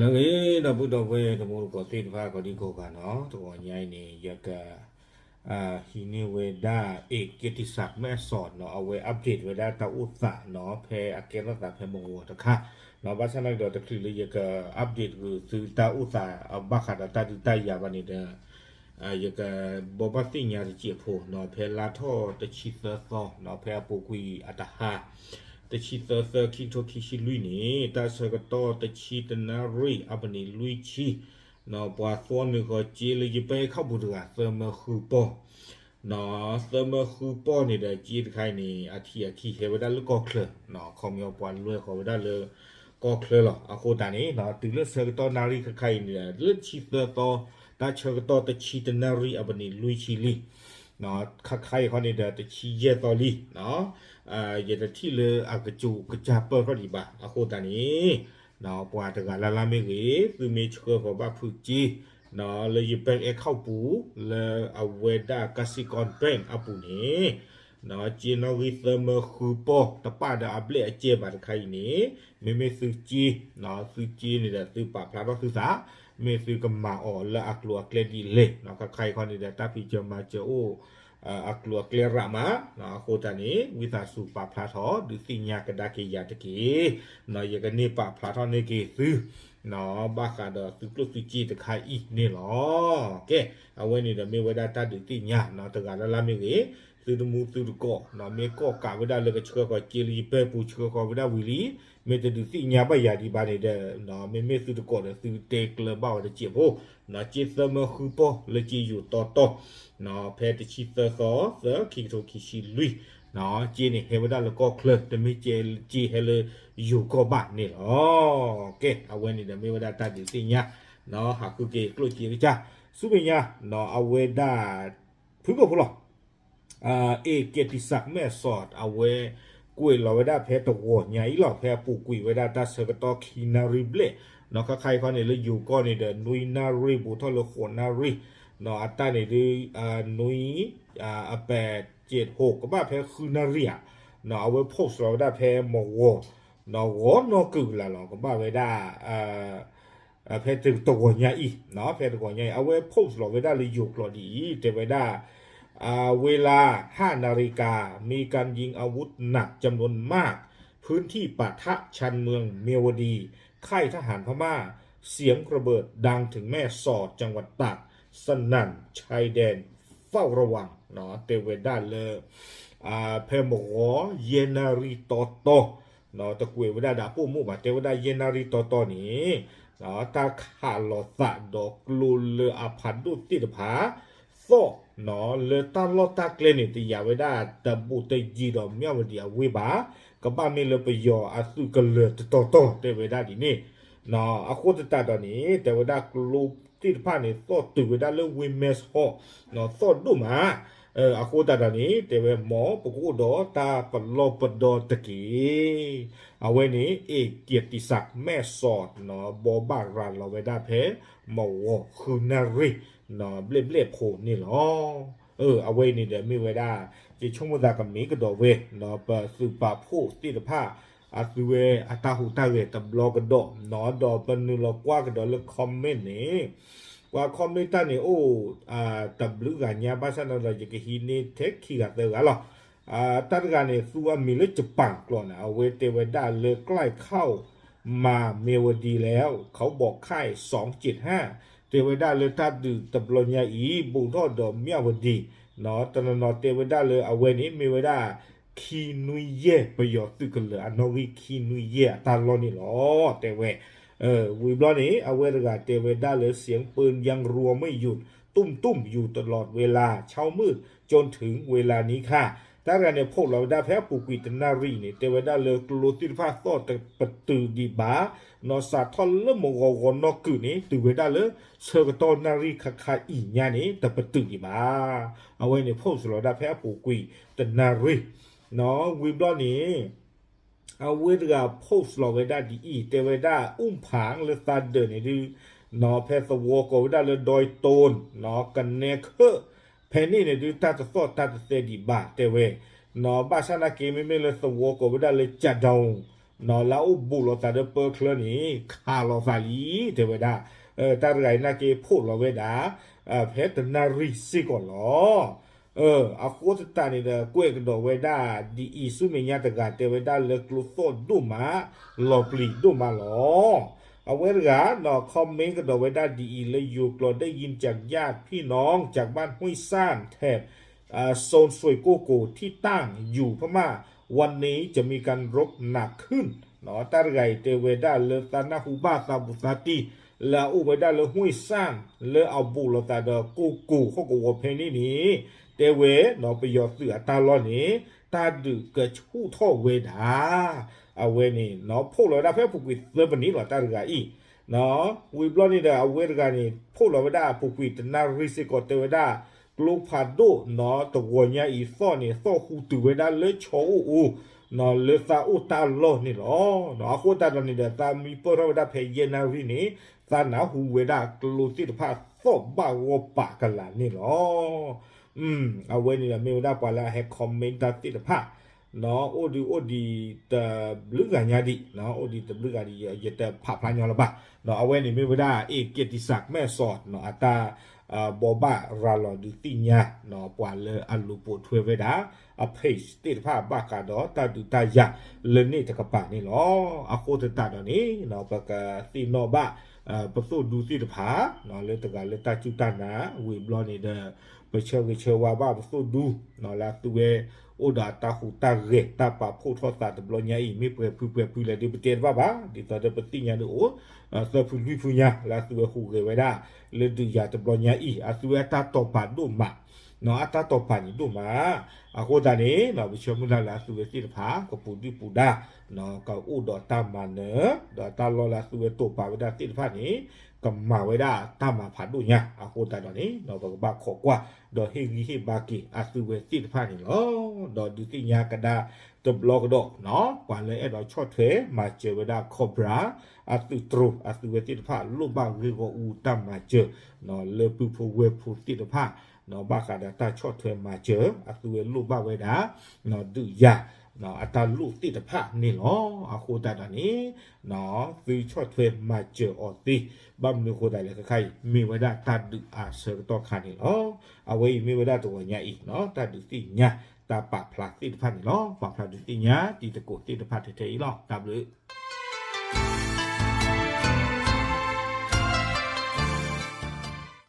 လၢအဂ့ၤ ဒီပုၢ်ဒီဝဲၢ်တံၤသကိးသ့ၣ်တဖၣ် ကိးဒံကိးဂၤနီၤ, တဂီၤညါအံၤန့ၣ် ယက ဟံးန့ၢ်ဝဲဒၣ် เอกเกียรติศักดิ์ แม่สอดနီၤ, အဝဲ update ဝဲဒၣ်တၢ်အိၣ်သးနီၤ, ဖဲအကဲထီၣ်သးဖဲမဂီၤတခါနီၤ, ဘၣ်ဆၣ်သနာ်က့ဒီး တချုးလၢယက update ဂုာ်သုတၢ်အိၣ်သး ဘၣ်ဃးဒီးတၢ်ဒုးတၢ်ယၤဘၣ်န့ၣ်ဒီး ယကဘိးဘၣ်သ့ၣ်ညါတစဲးဖိနီၤ, ဖဲလါထီၣ်တဆံသၢသီနီၤ, ဖဲအပူၤကွံာ်အတဟါ တဆံသၢသီ ခံကထိခံဆံလွံၢ်န့ၣ် တၢ်ဆၢကတီၢ်တဆံတနၣ်ရံၣ် အပနံးလွံၢ်ဆံနီၤ, ပှၤသီနုာ်ဃီၤစ့လၢယပၢ်အဲၣ်ခီပူၤတဂၤ သၢမၢဃုပီၢ်နီၤ, သၢမၢဃုပီၢ်န့ၣ်ဒီး စ့တခါအံၤန့ၣ် အထံၣ်အခံဟဲဝဲဒၣ်လၢကီၢ်ချၢနီၤ, ခီပညီပှၤလွဲဃီၤဝဲဒၣ်လၢကီၢ်ချၢလီၤ. အဃိသတးန့ၣ် တုၤလၢဆၢကတီၢ်နၣ်ရံၣ်ခါခါအံၤန့ၣ်ဒီး လၢတဆံသၢသီ တၢ်ဆၢကတီၢ်တဆံတနၣ်ရံၣ် အပနံးလွံၢ်ဆံလံ ခါခါအံၤခီန့ၣ်ဒီး တဆံယဲၢ်သီလံနီၤ, ယတထံၣ်လၢအကစူးကစၢ်ပၢၢ်ထီၣ်ဒံးဘၣ်. အဃိသတးန့ၣ် ပှၤတဂၤလၢ်လၢ်မ့ၢ်ဂ့ၤ, သုမ့ၢ်ဆှၢဃီၤဘၣ်ဖုးစ့နီၤ, လၢယပၢ်အဲၣ်ခီပူၤ လၢအဝဲဒၣ် กสิกรแบงก์ အပူၤန့ၣ် စ့နီၣ်ဂံၢ်သၢမၢဃုပီၢ် တပာ်ဒီးအဘျဲၣ်အကဲဘၣ်တခါအံၤန့ၣ်, မ့မ့ၢ်သုစ့, သုစ့န့ၣ်ဒီး သုပာ်ဖျါထီၣ်သုသး, မ့ၢ်သုကမၤအီၤလၢအကျိၤအကျဲဒ်လဲၣ်နီၤ, ခါခါအံၤခီန့ၣ်ဒီး တၢ်ဖံးစၢၤမၤစၢၤအိၣ် အကျိၤအကျဲရးမး, အဃိသတးန့ၣ် ဝံသးစူၤပာ်ဖျါထီၣ် ဒုးသ့ၣ်ညါကဒါက့ၤယၤတက့ၢ်နီၤ, ယကန့ၢ်ပာ်ဖျါထီၣ်န့ၢ်က့ၤသု ဘၣ်ဃးဒီးသုကျိၣ်သုစ့တခါအံၤန့ၣ်လီၤ. ကဲ, အဝဲန့ၣ်ဒီးမ့ၢ်ဝဲဒၣ်တၢ်ဒုးသ့ၣ်ညါနီၤ, တဂၤလၢ်လၢ်မ့ၢ်ဂ့ၤ, သုတမူသုတကိးနီၤ, မ့ၢ်ကိးကးဝဲဒၣ်လၢကဆှၢဃီၤစ့လၢယပၢ်ပူၤ ဆှၢဃီၤဝဲဒၣ်ဝံၤလံ, မ့ၢ်တဒုးသ့ၣ်ညါဘၣ်ယၤဒံးဘၣ်န့ၣ်ဒီး မ့မ့ၢ်သုတကိးဒီး သုတဲကျၢၤဘၣ်ဝဲတစဲးဖိနီၤ, စ့သၢမၢဃုပီၢ်လၢစ့ယိၤတီတီနီၤ, ဖဲတဆံသၢသီ သၢ ခံကထိခံဆံလွံၢ်နီၤ, စ့န့ၣ်ဟဲဝဲဒၣ်လၢကီၢ်ချၢ, တမ့ၢ်စ့ဟဲလၢယိၤကီၢ်ဘၣ်န့ၣ်လီၤ. ကဲ, အဝဲန့ၣ်ဒီးမ့ၢ်ဝဲဒၣ်တၢ်ဒုးသ့ၣ်ညါနီၤ, ဟးဃုက့ၤကျိၣ်စ့ကစၢ်, ဆူမဲာ်ညါနီၤ, အဝဲဒၣ် ဖုၣ်ကိာ်ဖိလီၤ เอกเกียรติศักดิ์ แม่สอด အဝဲကွဲးလီၤဝဲဒၣ်ဖဲတဂီၤညါအံၤလီၤ, ဖဲအပူၤကွံာ်ဝဲဒၣ်တၢ်ဆၢကတီၢ်ခံနၣ်ရံၣ်ဘျဲၣ်နီၤ, ခါခါအံၤခီန့ၣ် လၢယိၤကီၢ်န့ၣ်ဒီး နွံနၣ်ရံၣ်ဘူးထီၣ်လၢဃိးနၣ်ရံၣ်နီၤ, အတၢ်န့ၣ်ဒုး နွံ အပဲး ကၠ့ၣ်ဟိး ကဘၣ်ဖဲဃုနၣ်ရံၣ်ဧါနီၤ, အဝဲ post လီၤဝဲဒၣ်ဖဲမဂီၤနီၤ, ဂီၤနီၢ်ကုၢ်ကလာ်လီၤ, ကဘၣ်ဝဲဒၣ် ဖဲတဂီၤညါအံၤနီၤ, ဖဲတဂီၤညါအံၤ အဝဲ post လီၤဝဲဒၣ်လၢယိၤကျိာ်ဒ်အံၤ တဲဝဲဒၣ် เวลา ห้านาฬิกา มีการยิงอาวุธหนักจำนวนมาก พื้นที่ปะทะชานเมืองเมียวดี ค่ายทหารพม่า เสียงระเบิดดังถึงแม่สอด จังหวัดตาก สนั่นชายแดนเฝ้าระวังနီၤ, တဲဝဲဒၣ်လၢ ဖဲမဂီၤ ယဲၢ်နၣ်ရံၣ်တီတီ တကွဲးဝဲဒၣ်ဒီးပိာ်မုၣ်ဘၣ်, တဲဝဲဒၣ်ယဲၢ်နၣ်ရံၣ်တီတီန့ၣ် တၢ်ခးလီၤသးဒီးကျိလၢအဖးဒိၣ်သ့ၣ်တဖၣ် သီၣ်နီၤ, လၢတၢ်လီၢ်တၢ်ကျဲန့ၣ် တယာ်ဝဲဒၣ်တဘူးတယံၤဒီးမၠၣ်ဝတံၤအဝ့ၢ်ဘၣ်, ကဘၣ်မ့ၢ်လၢပယီၤအသုးကလၢၤတတီၤတီၤ တဲဝဲဒၣ်ဒ်န့ၣ်နီၤ, အဃိသတးဒီးန့ၣ် တဲဝဲဒၣ်ကျိသ့ၣ်တဖၣ်န့ၣ် သီၣ်တုၤဝဲဒၣ်လၢဝ့ၢ်မဲၢ်ဆီး သီၣ်ဒိၣ်မး, အဃိသတးဒီးန့ၣ် တဲဝဲမ်ပကအိၣ်ဒီးတၢ်ပလီၢ်ပဒီတက့ၢ်. အဝဲန့ၣ် เอกเกียรติศักดิ์ แม่สอดနီၤ, ဘိးဘၣ်ရၤလီၤဝဲဒၣ်ဖဲ မဂီၤဃုနၣ်ရံၣ်နီၤ ဘျဲၣ်ဘျဲၣ်ဖိန့ၣ်လီၤ. အဝဲအံၤန့ၣ်ဒီးမ့ၢ်ဝဲဒၣ် ယဆိကမိၣ်သးကမ့ၢ်ကဒီးဝဲနီၤ ပသုးပာ်ဖှိၣ်သ့ၣ်တဖၣ် အသုဝဲအတၢ်ဟူးတၢ်ဂဲၤတဘျီကဒီးနီၤ, ဒီးပနုာ်လီၤကွၢ်ကဒီးလၢ comment န့ၣ် ပှၤ comment တၢ်န့ၣ်အိၣ် တဘျုးဂၤညါ ဘၣ်ဆၣ်န့ၣ်ဒီး ယကဟံးန့ၢ်ထဲခံဂၤသၢဂၤလီၤ. တၢ်တဂၤန့ၣ် သူအမံၤလၢ ယပၣ်ကျိာ်န့ၣ် အဝဲတဲဝဲဒၣ်လၢ ใกล้เข้ามาเมียวดีแล้ว เขาบอกค่าย สองเจ็ดห้า တဲဝဲဒၣ်လၢတၢ်ဒုးတဘျီညါအံၤ ဘူးထီၣ်ဒီးမၠၣ်ဝတံၤနီၤ, တနီၤနီၤတဲဝဲဒၣ်လၢအဝဲန့ၣ် မ့ၢ်ဝဲဒၣ် ခံနွံယဲၢ် ပယီၤသုးကလၢၤအနီၣ်ဂံၢ်ခံနွံယဲၢ်အတၢ်လီၢ်န့ၣ်လီၤ တဲဝဲ. ဝံၤဘျီန့ၣ် အဝဲတဂၤတဲဝဲဒၣ်လၢ เสียงปืนยังรัวไม่หยุด ตุ้มตุ้มอยู่ตลอดเวลา เช้ามืดจนถึงเวลานี้ค่ะ တၢ်တဂၤန့ၣ် post လီၤဝဲဒၣ်ဖဲအပူၤကွံာ်တနၣ်ရံၣ်န့ၣ် တဲဝဲဒၣ်လၢကျိသ့ၣ်တဖၣ်သီၣ်တပတုာ်ဒံးဘၣ်နီၤ, စးထီၣ်လၢမဂီၤဂီၤနီၢ်ကုၢ်န့ၣ် တုၤဝဲဒၣ်လၢဆၢကတီၢ်နၣ်ရံၣ်ခါခါအံၤညါန့ၣ် တပတုာ်ဒံးဘၣ်. အဝဲန့ၣ် post လီၤဝဲဒၣ်ဖဲအပူၤကွံာ်တနၣ်ရံၣ်နီၤ, ဝံၤဘျီန့ၣ် အဝဲတဂၤ post လီၤဝဲဒၣ်ဒ်အံၤ တဲဝဲဒၣ် အူၣ်ဖၣ်လၢသးဒၢးန့ၣ်ဒုးနီၤ, ဖဲသဝီကိးဝဲဒၣ်လၢ ดอยโตนနီၤ, ကနဲခၢၣ် ဖဲန့ၣ်န့ၣ်ဒုး တၢ်တသီၣ်တၢ်တသဲဒံးဘၣ် တဲဝဲနီၤ, ဘၣ်ဆၣ်နာ်က့ မ့မ့ၢ်လၢသဝီကိးဝဲဒၣ်လၢ ကၠးဒိၣ် လၢအအိၣ်ဘူးလိာ်သးဒီးပၢချၢန့ၣ် ခးလိာ်သးလံ တဲဝဲဒၣ်. တၢ်တဂၤအံၤနာ်က့ ဖီၣ်လီၤဝဲဒၣ် ဖဲတနၣ်ရံၣ်စ့ၢ်ကီးလီၤ. အဃိသတးန့ၣ်ဒီး ကွဲးကဒီးဝဲဒၣ်ဒ်အံၤ ဆူမဲာ်ညါတဂၤ တဲဝဲဒၣ်လၢကျိသီၣ်ဒိၣ်မး လီၤပျံၤဒိၣ်မးလီၤ. အဝဲတဂၤ comment ကဒီးဝဲဒၣ်ဒ်အံၤ လၢယိၤကျိာ် ได้ยินจากญาติพี่น้องจากบ้านห้วยซ่าน แถบ โซนซอยโกโก้ที่ตั้งอยู่พม่า วันนี้จะมีการรบหนักขึ้น တၢ်တဂၤအံၤတဲဝဲဒၣ်လၢသးနၢ်ဟူဘၣ်သးဘူးသးတံၢ် လၢအအိၣ်ဝဲဒၣ်လၢ ห้วยซ่าน လၢအဘူးလိာ်သးဒီး ကိၢ်ကိၢ် ဟီၣ်ကဝီၤဖဲန့ၣ်န့ၣ် တဲဝဲ ပယီၤသုးအတၢ်လီၢ်န့ၣ် တၢ်ဒုးကဆူၣ်ထီၣ်ဝဲဒၣ်. အဝဲန့ၣ် ဖီၣ်လီၤဝဲဒၣ်ဖဲအပူၤကွံာ်သၢမံးနံးလီၤ တၢ်တဂၤအံၤ. ဝံၤဘျီန့ၣ်ဒီး အဝဲတဂၤန့ၣ် ဖီၣ်လီၤဝဲဒၣ်အပူၤကွံာ်တနၣ်ရံၣ်စ့ၢ်ကီး တဲဝဲဒၣ် ကျိဖးဒိၣ် တဂီၤညါအံၤသီၣ်န့ၣ် သီၣ်ဟူတုၤဝဲဒၣ်လၢချီအိၣ်အူ လၢသးအိၣ်တၢ်လီၢ်န့ၣ်လီၤ. အဃိသတးဒီးန့ၣ်ဒီး သးမံပၢၢ်ထီၣ်ဝဲဒၣ်ဖဲယဲၢ်နၣ်ရံၣ်န့ၣ် သးနၢ်ဟူဝဲဒၣ်ကျိသ့ၣ်တဖၣ်သီၣ်ဘၣ်ဂီၢ်ပာ်ကလာ်န့ၣ်လီၤ. အဝဲန့ၣ်ဒီးမ့ၢ်ဝဲဒၣ်ပှၤလၢအဟဲ comment တၢ်သ့ၣ်တဖၣ် အိၣ်ဒံးအိၣ်ဒံးတဘျုးဂၤညါဒံး, အိၣ်ဒံးတဘျုးဂၤဒံး ယတဖးဖျါညီလၢၤဘၣ်. အဝဲန့ၣ်မ့ၢ်ဝဲဒၣ် เอเกียรติศักดิ์ แม่สอด အတၢ်ဘိးဘၣ်ရၤလီၤဒုးသ့ၣ်ညါ ပှၤလၢအလူၤပိာ်ထွဲဝဲဒၣ် အ page သ့ၣ်တဖၣ် ဘၣ်ဃးဒီးတၢ်ဒုးတၢ်ယၤလၢန့ၣ်တကပၤန့ၣ်လီၤ. အဃိသတးဒီးန့ၣ် ပကသ့ၣ်နီၣ်ဘၣ် ပသိၣ်ဒူသ့ၣ်တဖၣ် လၢတဂၤလၢတၢ်စူၢ်တၢ်နာ် ဝံၤဘျီန့ၣ်ဒီး ပဆၢဂ့ၤဆၢဝါဘၣ်ပသိၣ်ဒူ လၢအသုဝဲအိၣ်ဒီးအတၢ်ဟူးတၢ်ဂဲၤ တၢ်ပာ်ဖှိၣ်ထီၣ်သးတဘျီညါအံၤ မ့ၢ်ပှဲၤဖုပှဲၤဖုလဲၣ်ဒီး ပတဲတဘၣ်ဘၣ်. ဒ်သိးဒီးပသ့ၣ်ညါဒ်အိၣ် သၢဖုလွံၢ်ဖုညါ လၢအသုဝဲဟူးဂဲၤဝဲဒၣ် လၢဒုးယၤတဘျီညါအံၤ အသုဝဲအတၢ်တိာ်ပာ်ဒိၣ်မး အတၢ်တိာ်ပာ်န့ၣ်ဒိၣ်မး. အဃိသတးန့ၣ် ပဆၢမုၢ်လၢ်လၢအသုဝဲသ့ၣ်တဖၣ် ကပူၤဒုၣ်ပူၤဒါ ကအိၣ်ဒီးတၢ်မၤနၢၤ ဒီးတၢ်လီၢ်လၢအသုဝဲတိာ်ပာ်ဝဲဒၣ်သ့ၣ်တဖၣ်န့ၣ် ကမၤဝဲဒၣ်တၢ်မၤဖးဒိၣ်ညါ. အဃိသတးဒီးန့ၣ် ပကဘၣ်ခိးကွၢ် ဒီးဟ့ၣ်ဂံၢ်ဟ့ၣ်ဘါက့ၤအသုဝဲသ့ၣ်တဖၣ်န့ၣ်လီၤ. ဒီးဒုးသ့ၣ်ညါကဒါတဘျီကဒီး ပှၤလၢအဲၣ်ဒိးဆီၣ်ထွဲမၤစၢၤဝဲဒၣ် Cobra အသုးတြိၤ အသုဝဲသ့ၣ်တဖၣ် လိၣ်ဘၣ်ဂ့ၢ်ဂီၢ်အူတၢ်မၤစၢၤ လၢပုၢ်ဖိဝဲၢ်ဖိသ့ၣ်တဖၣ် ဘၣ်ဃးဒီးတၢ်ဆီၣ်ထွဲမၤစၢၤ အသုဝဲလိၣ်ဘၣ်ဝဲဒၣ် ဒုးယၤ အတၢ်လိၣ်သ့ၣ်တဖၣ်န့ၣ်လီၤ. အဃိသတးဒီးန့ၣ် သုဆီၣ်ထွဲမၤစၢၤအီၤသ့, ဘၣ်မနုၤအဃိသတးလဲၣ် ခဲခါအံၤ မ့ၢ်ဝဲဒၣ်တၢ်ဒုးအဆၢကတီၢ်ခါန့ၣ်လီၤ. အဝဲအံၤမ့ၢ်ဝဲဒၣ်တဂီၤညါအံၤ တၢ်ဒုးသ့ၣ်ညါ တၢ်ပာ်ဖျါသ့ၣ်တဖၣ်န့ၣ်လီၤ. ပာ်ဖျါဒုးသ့ၣ်ညါ တံၤသကိးသ့ၣ်တဖၣ်ထဲထဲအံၤလီၤ. တၢ်ဘျုး